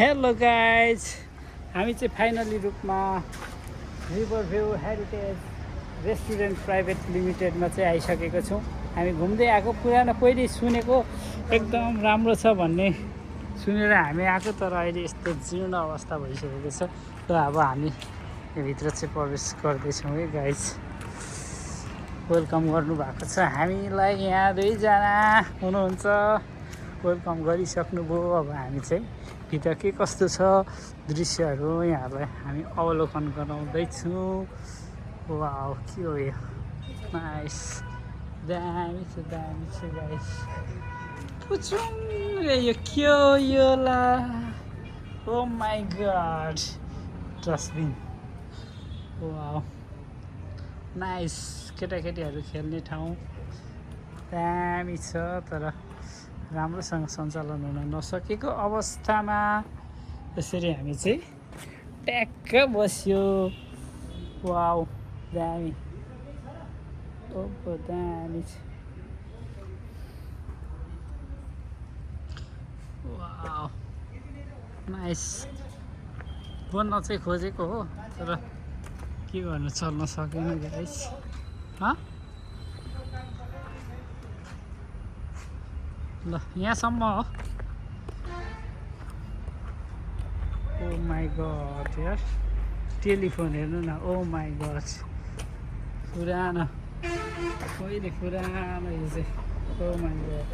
Hello guys, हामी चाहिँ finally रूपमा रिभरभ्यू हेरिटेज रेस्टुरेन्ट प्राइभेट लिमिटेडमा चाहिँ आइसकेको छौँ। हामी घुम्दै आएको, पुरानो पहिले सुनेको एकदम राम्रो छ भन्ने सुनेर हामी आएको, तर अहिले यस्तो जीर्ण अवस्था भइसकेको छ। र अब हामी भित्र चाहिँ प्रवेश गर्दैछौँ है गाइज। वेलकम गर्नुभएको छ हामीलाई, यहाँ दुईजना हुनुहुन्छ, वेलकम गरिसक्नुभयो। अब हामी चाहिँ भित्र के कस्तो छ दृश्यहरू यहाँलाई हामी अवलोकन गराउँदैछौँ। वाउ, के हो यो, नाइस, दामी छ गाइस। पुचुङ, यो के हो यो ला, oh my God, dustbin. Wow, nice, केटाकेटीहरू खेल्ने ठाउँ दामी छ, तर राम्रोसँग सञ्चालन हुन नसकेको अवस्थामा यसरी हामी चाहिँ ट्याक्क बस्यो। वाउ, दामी, ओपो दामी छ। Wow, nice. बन्न चाहिँ खोजेको हो, तर के गर्नु, चल्न सकेन गाइस। ल, यहाँसम्म हो। ओ माई गड यार, टेलिफोन हेर्नु न, ओ माई गड, पुरानो, कहिले पुरानो यो चाहिँ, ओ माई गड।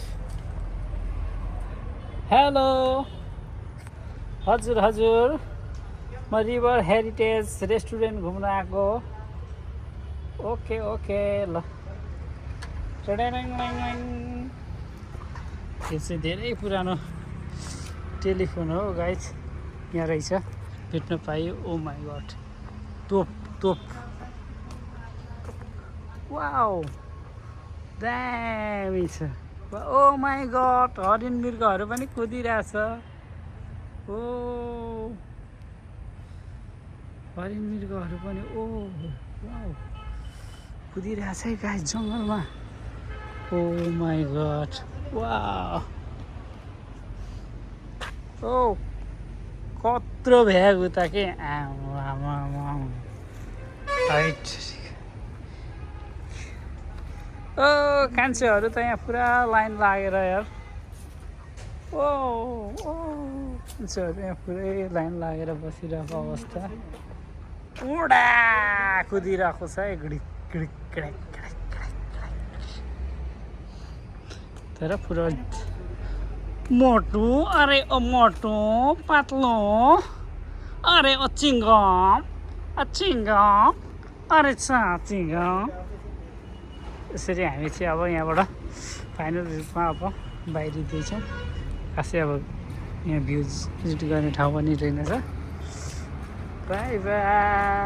हेलो हजुर हजुर, म रिभर हेरिटेज रेस्टुरेन्ट घुम्न आएको। ओके ओके, ल। यो चाहिँ धेरै पुरानो टेलिफोन हो गाइज, यहाँ रहेछ, भेट्न पायो। ओ माई गड, तोप तोप, वाउ, दामी छ। ओ माई गड, हरिण मृगहरू पनि कुदिरहेछ। ओ, हरिण मृगहरू पनि, ओ वाउ, कुदिरहेछ है गाइज जङ्गलमा। ओ माई गड, वाउ, ओ कत्रो भ्याग उता के, आमा हाइट। ओ कान्छेहरू त यहाँ पुरा लाइन लागेर यार। ओ ओ कान्छेहरू यहाँ पुरै लाइन लागेर बसिरहेको अवस्था, उडा कुदिरहेको छ है, घिडिक घिडिक घिडिक घिडिक। तर पुरा मोटो, अरे ओ मोटो पातलो, अरे ओ चिङ्गम, अरे चिङ्गम। यसरी हामी चाहिँ अब यहाँबाट फाइनल रूपमा अब बाहिरिँदैछौँ। खासै अब यहाँ भ्युज भिजिट गर्ने ठाउँ पनि रहेनछ। By by.